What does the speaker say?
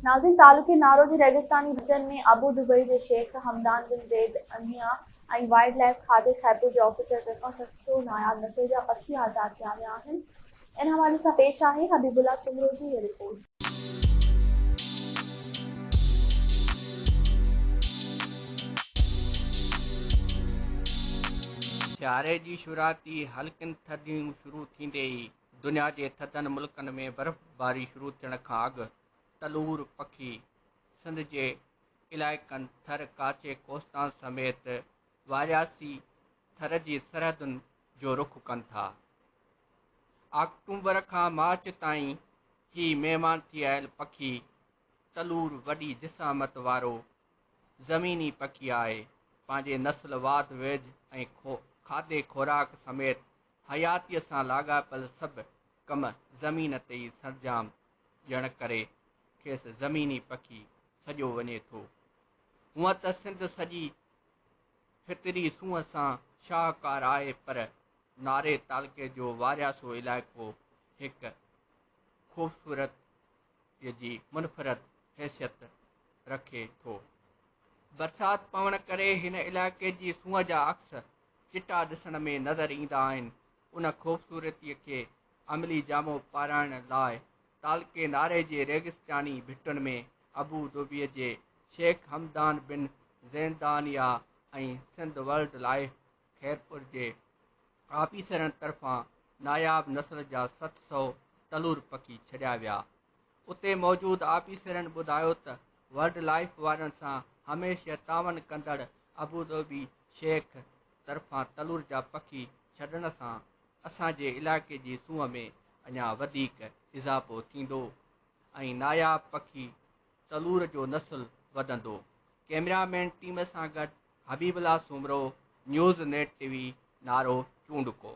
ناظرين تعلقي نارو جي ريگستاني ڀٽن ۾ ابو دبئي جي شيخ حمدان بن زيد انهيا ۽ وائلڊ لائيف کاتي خيرپور جي آفيسر طرفان 700 ناياب نسل جا پکي آزاد ڪيا ويا آهن ان حوالي سان پيش آهي حبيب الله سومرو جي هي رپورٽ. سياري جي شروعاتي هلڪين ٿڌيون شروع ٿيندي ئي دنيا جي ٿڌن ملڪن ۾ برفباري شروع ٿيڻ کان اڳ تلور پکي سنڌ جي علائقن ٿر، ڪاڇي، ڪوهستان سميت وارياسي ٿر جي سرحدن جو رخ ڪن ٿا. آڪٽومبر کان مارچ تائين هي مهمان ٿي آيل پکي تلور وڏي جسامت وارو زميني پکي آهي. پنهنجي نسل واڌ ويجهه ۽ کاڌي خوراڪ سميت حياتيء سان لاڳاپيل سڀ ڪم زمين تي ئي سرانجام ڏيڻ ڪري کيس زميني پکي سڏيو وڃي ٿو. هونء ته سنڌ سڄي فطري سونهن سان شاهوڪار آهي پر ناري تعلقي جو وارياسو علائقو هڪ خوبصورتيء جي منفرد حيثيت رکي ٿو. برسات پوڻ ڪري هن علائقي جي سونهن جا عڪس چٽا ڏسڻ ۾ نظر ايندا آهن. ان خوبصورتيء کي عملي جامو پارائڻ لاء تعلقي ناري جي ريگستاني ڀٽن ۾ ابو ظهبيء جي شيخ حمدان بن زيندانيا ۽ سنڌ ولڊ لائيف خيرپور جي آفيسرن طرفان ناياب نسل جا 700 تلور پکي ڇڏيا ويا. اتي موجود آفيسرن ٻڌايو ته ورلڊ لائيف وارن سان هميشه تعاون ڪندڙ ابوظهبي شيخ طرفان تلور جا پکي ڇڏڻ سان اسان جي علائقي جي سونهن ۾ اڃا وڌيڪ اضافو ٿيندو ۽ ناياب پکي تلور جو نسل وڌندو. ڪئميرا مين ٽيم سان گڏ Habib Ullah Soomro, news net T V, Naro Chondko.